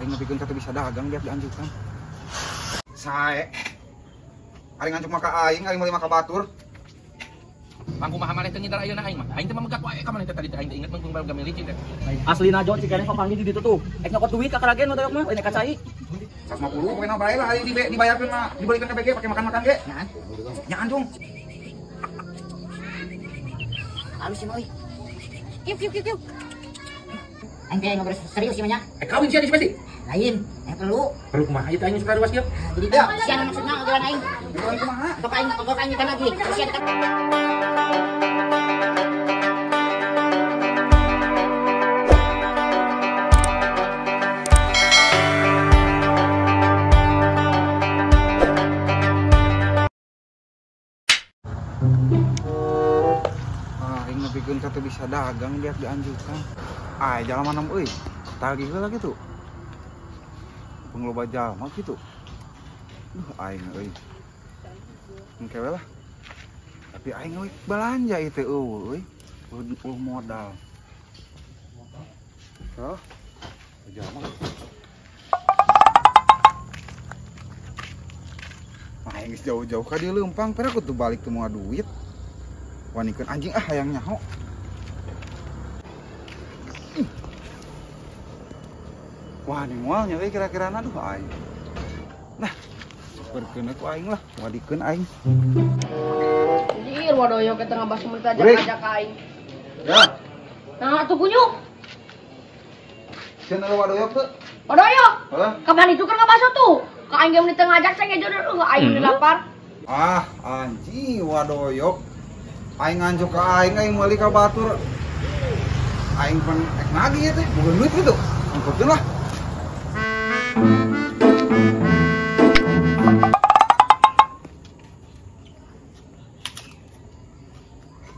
Aing nepikeun ka teu bisa dagang biar dianjukan. Sae. Aing ngancuk maka aing, aing meuli maka batur. Pangkumaha maneh teu ngindar ayeuna aing mah. Aing teh mamegat wae ka maneh teh tadi teh aing teh inget mengkung baru gawe licin teh. Aslina Jon si keneh papanggih di ditu tuh. Ek nyokot duit ka karagen mah mah ini ka cai. 150 pokoknya bae lah aing dibayarkeun mah, dibelikeun ka BG pake makan-makan ge. Nyaan. Nyaan cung. Halus sih mah euy. Kiu kiu kiu kiu. Aing teh ngobrol serius sih mah nya. Eh kawin sia di pasti. Lain, aing perlu. Perlu kumaha ieu teh aing suka ruas kieu. Jadi teh sia maksudna ngobrol aing. Ngobrol kumaha? Tok aing tok aing kan lagi. Sia kan. Aing nepikeun ka teu bisa dagang biar dianjukan. Ah, jalma mana euy? Tagih heula kitu. Pengloba jalma kitu. Duh aing euy. Engke we lah. Tapi aing euy balanja ieu teh euy. Eueuh modal. Hah? Jalma. Aing geus jauh-jauh ka dieu leumpang, pera kudu balik teu moal duit. Wanikeun anjing ah hayang nyaho. Wah, ini mualnya euy kira-kirana aduh aing. Nah, berkeun ku aing lah, wadikeun aing. Anjir, wadoyo kita ngabas mun ajak-ajak ka aing. Ya. Nah, atuh kunyuk. Cenah wadoyo teu? Wadoyo. Heeh. Kapan itu kan ngabaso tuh? Ka aing ge mun teu ngajak saya ngejo dulu aing udah lapar. Ah, anjing wadoyo. Aing nganjuk ka aing, aing meuli ka batur. Aing pan ek nagih ieu teh, boga duit kitu. Angkutkeun lah.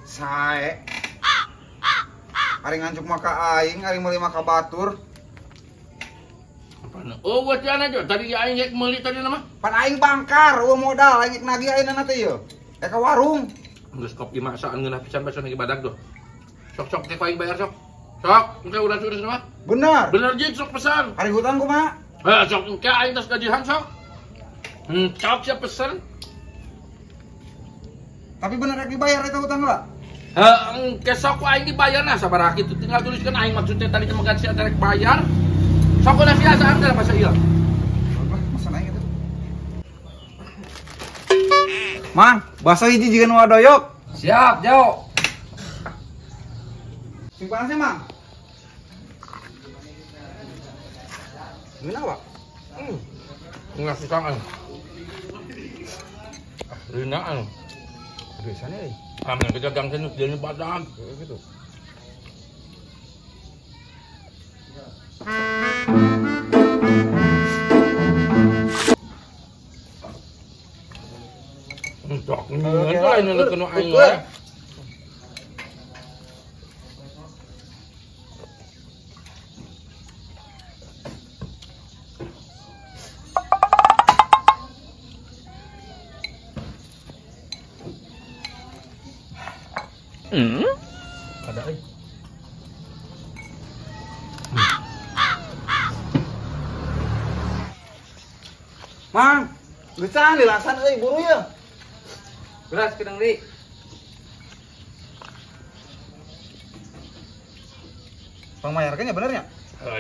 Sae. Ari nganjuk maka aing, ari meuli maka batur. Apana? Oh, buat sia aja. Tadi aing rek meuli tadi nama. Pan aing bangkar, eueuh modal aing nagih ayeuna teh ieu. Ek ka warung. Geus kopi masakan ngeunah pisan baso lagi badag tuh. Sok-sok teh aing bayar sok. Sok, engke udah sudah sama. Bener. Bener jeung sok pesan. Ari hutang kumaha? Heh, sok engke aing tos gajihan sok. Sok sia pesen. Tapi bener rek dibayar eta hutang lah. Heh, engke sok aing dibayar nah sabaraha kitu tinggal tuliskeun aing maksudnya tadi teh megat sia rek bayar. Sok udah sia saat teh masa ieu. Pesan aing itu. Mang, bakso hiji jiga nu wadoyok. Siap, jauh. Sing panasnya, Mang. Ngeunah, Pak? Ngeunah pisan euy. Rina euy. Biasanya euy. Amin kita gang senu dia badan. Gitu. Tok ngeunah lain nu aing we. Ada euy. Mang, geusan dilasan euy buru ye. Beras kedeng deui. Pang bayarkeun ya bener nya?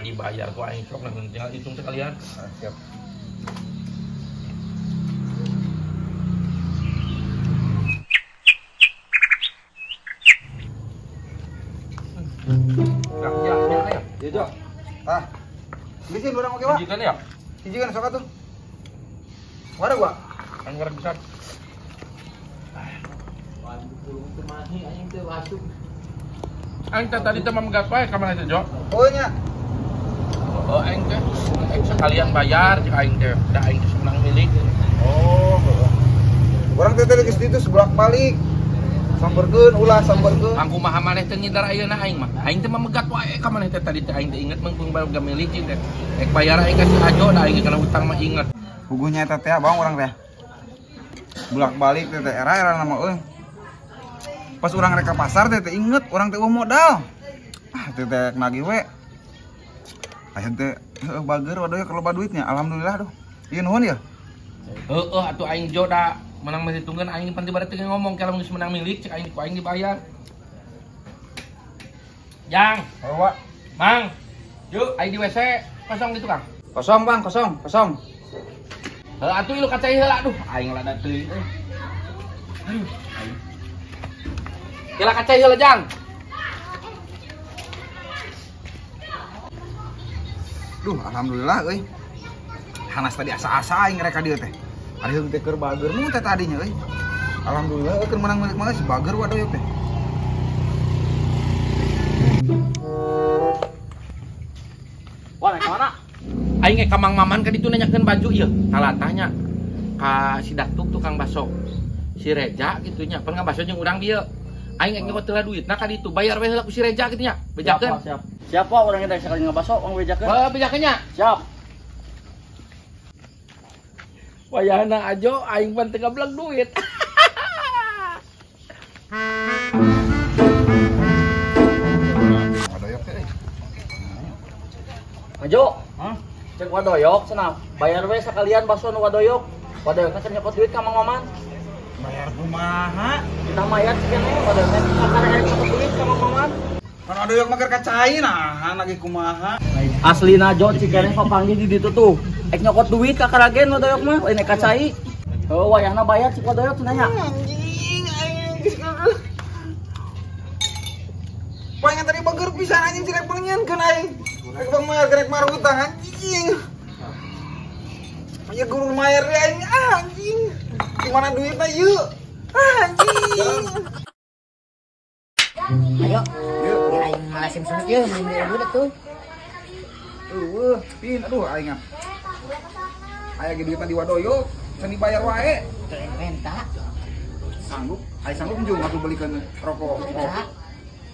Dibayar ku aing sok nah tinggal hitung sekalian. Ah, siap. Ya, ya, ya. Ya, Jo. Tah. Bikin urang oke, Pak. Hijikeun ya? Hijikeun sok atuh. Wadah gua. Kan urang bisa. Aing teh tadi teh memegat wae ka mana teh, Jo? Oh nya. Oh, aing teh aing sekalian bayar cek aing teh. Da aing teh senang milik. Oh, heeh. Urang teh tadi geus ditu sebolak-balik. Samperkeun ulah samperkeun. Pangkumaha maneh teh ngindar ayeuna aing mah. Aing teh mamegat wae ka maneh teh tadi teh aing teh inget mengkung baru gawe licin teh. Ek bayar aing ka si Ajo da aing kana hutang mah inget. Puguhnya eta teh bang urang teh. Bolak-balik teh era-era nama euy. Pas urang rek ka pasar teh teh inget urang teh eueuh modal. Ah teh teh nagih we. Aya teh bager waduh kalau loba duitnya. Alhamdulillah duh. Ieu nuhun ya. Heeh atuh aing jo da menang masih tungguan aing pan tiba teu ngomong kalau geus menang milik cek aing ku aing dibayar. Jang, bawa. Mang. Yuk, aing di WC kosong gitu Kang. Kosong Bang, kosong, kosong. Heuh atuh ieu kacai heula aduh aing lada teuing euy. Aduh, aing. Kela kacai heula Jang. Duh, alhamdulillah euy. Hanas tadi asa-asa aing rek ka dieu teh. Ari heung teh keur bager mu teh tadinya euy. Alhamdulillah euy keur menang milik mah si bager waduh teh. Wah, rek mana? Aing ka Mang Maman ka ditu nanyakeun baju ieu. Talatahnya ka si Datuk tukang baso. Si Reja kitu nya, pan ngabaso jeung urang dieu. Aing rek nyokot heula duitna ka ditu, bayar we heula ku si Reja kitu nya. Bejakeun. Siap, siap. Siap, urang teh sekali ngabaso urang bejakeun. Heuh, bejakeun nya. Siap. Wayahna ajo aing pan teu gablek duit. Wadoyok teh. Ajo, hah? Cek wadoyok cenah. Bayar we sakalian baso nu wadoyok. Wadoyok teh nyokot duit ka Mang Maman. Bayar kumaha? Kita mayar sekian we wadoyok teh kakara nyokot duit ka Mang Maman. Kan wadoyok mah keur kacai nah, lagi kumaha. Aslina jo cikeneh papanggih di ditu tuh. Ek nyokot duit ka karagen wadoyok mah lain ek kacai. Heuh wayahna bayar cik wadoyok cenah nya. Anjing aing geus geus. Palingan tadi bager pisan anjing cirek pengenkeun aing. Rek bang mayar rek marung utang anjing. Aya guru mayar deui aing anjing. Di mana duitna ieu? Anjing. Ayo. Yuk, aing malasim sunut yeuh meuli duit atuh. Eueuh, pin aduh aing. Aya ge duitna di wadoyok, can dibayar wae. Minta. Sanggup, aing sanggup jeung atuh belikeun rokok.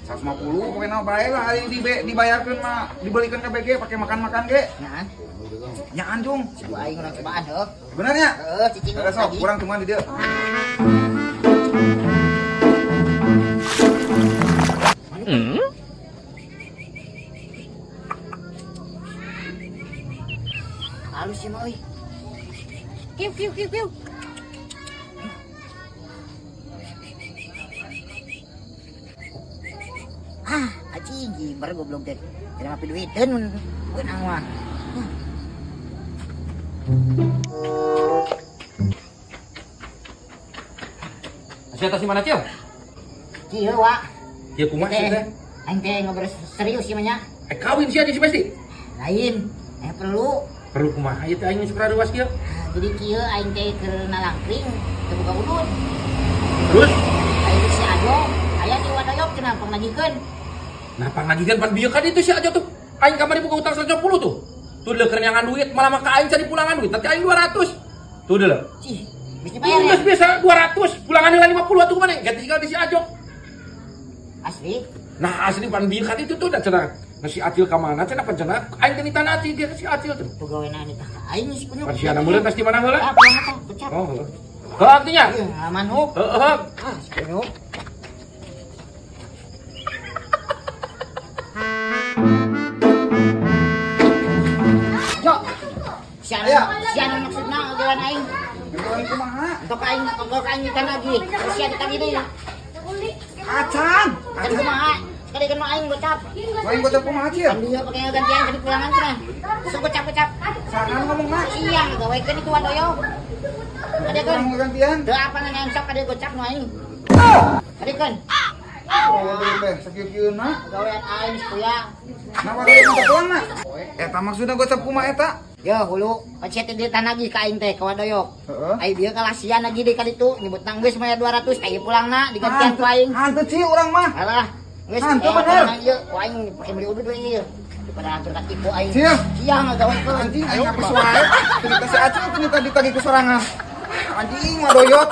150 pokoknya bae lah aing dibayarkeun mah, dibelikeun ka BG pake makan-makan ge. Nyaan. Nyaan jung. Ku aing urang cobaan heuh. Bener nya? Heeh, cicing. Sok kurang cuman di dieu. Halus sih mah euy. Kiu kiu kiu kiu. Ah, anjing jimber goblok teh. Kada mapi duiteun mun beunang mah. Sia tas di mana Cil? Kieu wa. Kieu kumaha sih teh? Aing teh ngobrol serius ieu mah nya. Kawin sia jeung si Pesti? Lain, aing perlu. Perlu kumaha ieu teh aing geus ruas kieu? Jadi kieu aing teh keur nalangkring teu boga udut. Terus? Aing si Ajo aya di wadoyok cenah pangnagihkeun. Nah pangnagihkeun pan bieu kan itu si Ajo tuh. Aing kamari buka utang 150 tuh. Tuh deuleu keur nyangan duit malah mah ka aing cari pulangan duit tapi aing 200. Tuh deuleu. Cih, bisa bayar ya? Geus biasa 200, pulangan heula 50 atuh kumaha ganti tinggal di si Ajo. Asli? Nah asli pan bieu kan itu tuh da cenah. Nah si Acil ka mana cenah pan cenah aing teh ditana Acil dia si Acil tuh. Pegawena nitah ka aing si kunyuk. Pan siana meureun tas di mana heula? Ah, pulang tah, kecap. Oh, heuh. Heuh artinya? Ieu ngalaman huk. Heuh. Ah, si kunyuk. Jo. Siana maksudna ngagawean aing. Ngagawean kumaha? Entok aing, ongkol ka aing ditana lagi. Terus sia ditagih deui. Acan. Kan kumaha? Sekali kan aing gocap. Aing gocap kumaha Cil? Kan dia pakai gantian kadi pulangan cenah. Sok gocap-gocap. Saha ngomongna? Iya, ngagawekeun itu wadoyok. Kadekeun. Gantian. Teu apa nanya sok kade gocap nu aing. Kadekeun. Oh, teh sakieu-kieuna. Gawean aing kuya. Nah, wadoyok minta pulangna. Eta maksudna gocap kumaha eta? Yo hulu, pacet teh ditana ka aing teh ka wadoyok. Heeh. Ai bieu kalasian lagi deui ka ditu nyebutna geus mayar 200 ka ieu pulangna digantian ku aing. Hanteu ci urang mah. Alah, geus hanteu bener. Ieu ku aing pake meuli udud we ieu. Daripada hancur katipu aing. Cia. Sia ngagawekeun. Anjing aing apes wae. Teu si Acil teu ditagih ku sorangan. Anjing wadoyok.